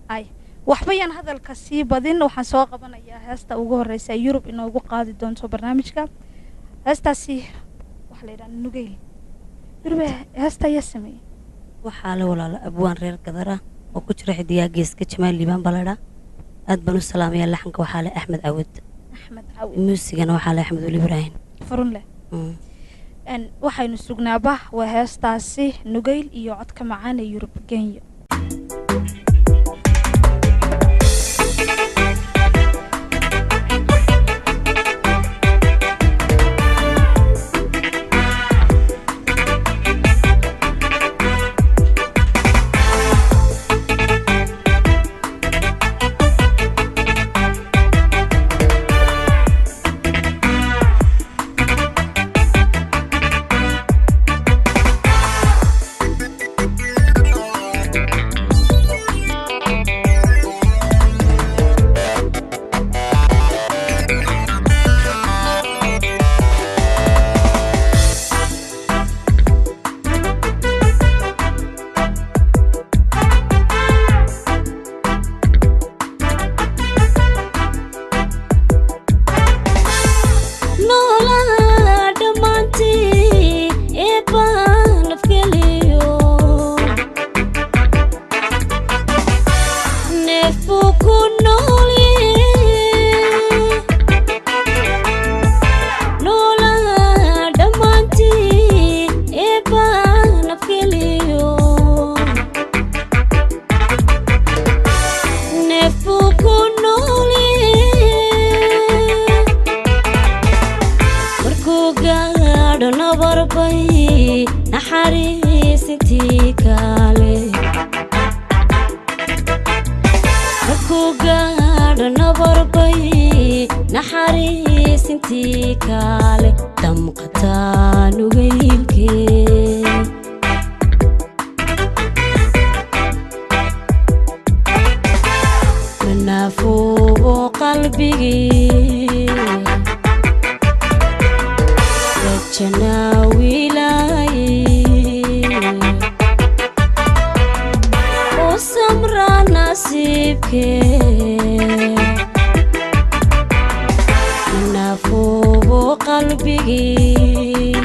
Ay, waxba yaan hadalka sii badin, waxaan soo qabanayaa heesta ugu horeysa ee Yurub inoogu qaadi doonto barnaamijka. Heestaasi waxaa la yidhaha Nugeyl. Yurube, heesta ayaa sameeyey? Waxaa la walaalo abwaan reer Gadara oo ku jira Xidigaa Geeska, Jamaal Liibaan baladha, aad baan u salaamayaa. Laxanka waxaa leh Axmed Cawad. Axmed Cawid. Muusigana waxaa leh Axmed Weli Ibraahim. Furun leh. Waxaynu sugnaaba waa heestaasi Nugeyl iyo codka macaan ee Yurub Kenya. Noolaha dhammaantii ee baan afgeliyo, neef buu ku noolye. Noolaha dhammaantii ee baan afgeliyo, neef buu ku noolye. Markuu gaadho nabarbay naxariisintii kaale, markuu gaadho nabarbay naxariisintii kaale, damqataa nugaylkee. Manaafuubo qalbigii rajanaawilaay, u samra nasiibkee. Manaafuubo qalbigii.